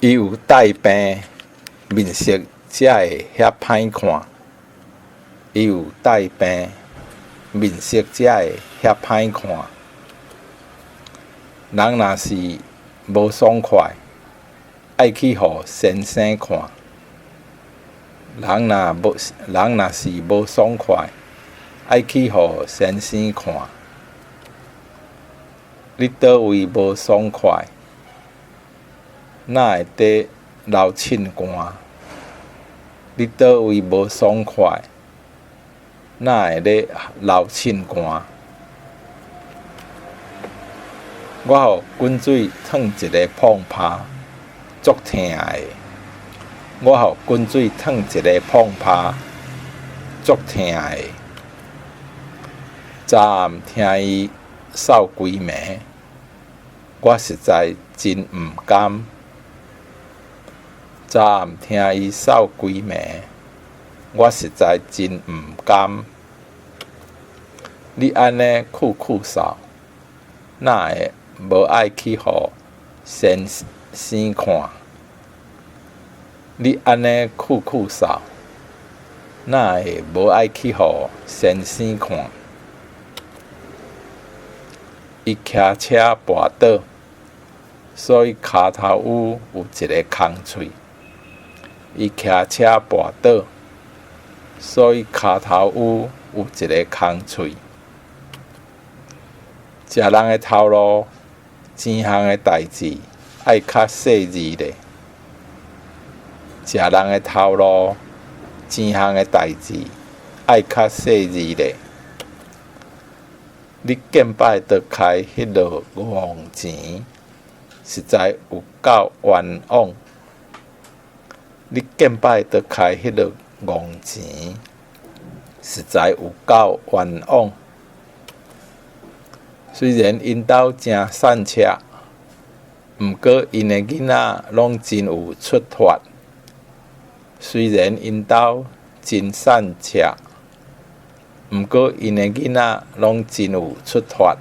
伊有帶病，面色才會遐歹看。伊有帶病，面色才會遐歹看。人若是無爽快，愛去予先生看。人若是無爽快，愛去予先生看。你佗位無爽快，哪會佇流凊汗？你佗位無爽快，哪會咧流凊汗？我予滾水燙一个膨泡，足疼的。我予滾水燙一个膨泡，足疼的。昨暗聽伊嗽規暝，我實在真毋甘。昨暗聽伊嗽規暝，我實在真毋甘。你按呢澍澍嗽，哪會無愛去予先生看？你按呢澍澍嗽，哪會無愛去予先生看？伊騎車跋倒，所以跤頭趺有一个空喙。伊騎車跋倒，所以跤頭趺有一个空喙。食人的頭路，錢項的代誌愛較細膩咧。食人的頭路，錢項的代誌愛較細膩咧。你見擺都開彼落戇錢，實在有夠冤枉。你見擺都開彼落戇錢，實在有夠冤枉。雖然𪜶兜誠散赤，毋過𪜶的囡仔攏真有出發。雖然𪜶兜真散赤，毋過𪜶的囡仔攏真有出發。